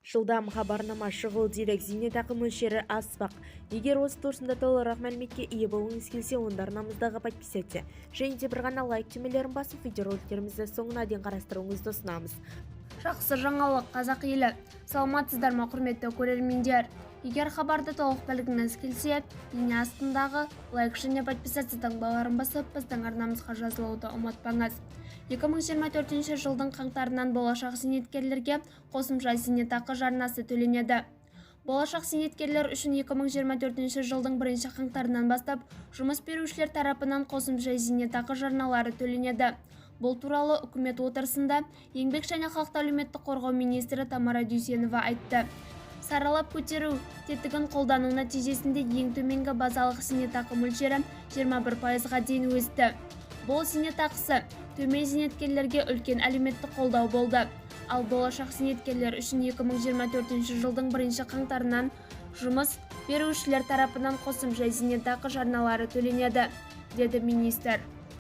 Жылдам хабарнама, шұғыл дерек: зейнетақы мөлшері аспақ. Егер осы турасында толығырақ мәліметке ие болғыңыз келсе, онда арнамыздағы подписаться және де бір ғана лайк түймелерін басып, видеороликтерімізді соңына дейін қарастыруыңызды ұсынамыз. Жақсы жаңалық, қазақ елі! Саламатсыздар ма, құрметті көрермендер! Егер хабарды толық білгіңіз келсе, бейне астындағы лайк және подписаться таңбаларын басып, біздің арнамызға жазылуды ұмытпаңыз. 2024 жылдың қаңтарынан болашақ зейнеткерлерге қосымша зейнетақы жарнасы төленеді. Болашақ зейнеткерлер үшін 2024 жылдың бірінші қаңтарынан бастап жұмыс берушілер тарапынан қосымша зейнетақы жарналары төленеді. Бұл туралы үкімет отырысында Еңбек және халықты әлеуметтік қорғау министрі Тамара Дүйсенова айтты. Саралап көтеру тетігін қолдану нәтижесінде ең төменгі базалық зейнетақы мөлшері 21%-ға дейін өсті. Бұл зейнетақысы төмен зейнеткерлерге үлкен әлеуметтік қолдау болды. Ал болашақ зейнеткерлер үшін 2024 жылдың бірінші қаңтарынан жұмыс берушілер тарапынан қосымша зейнетақы жарналары төленеді, деді министр.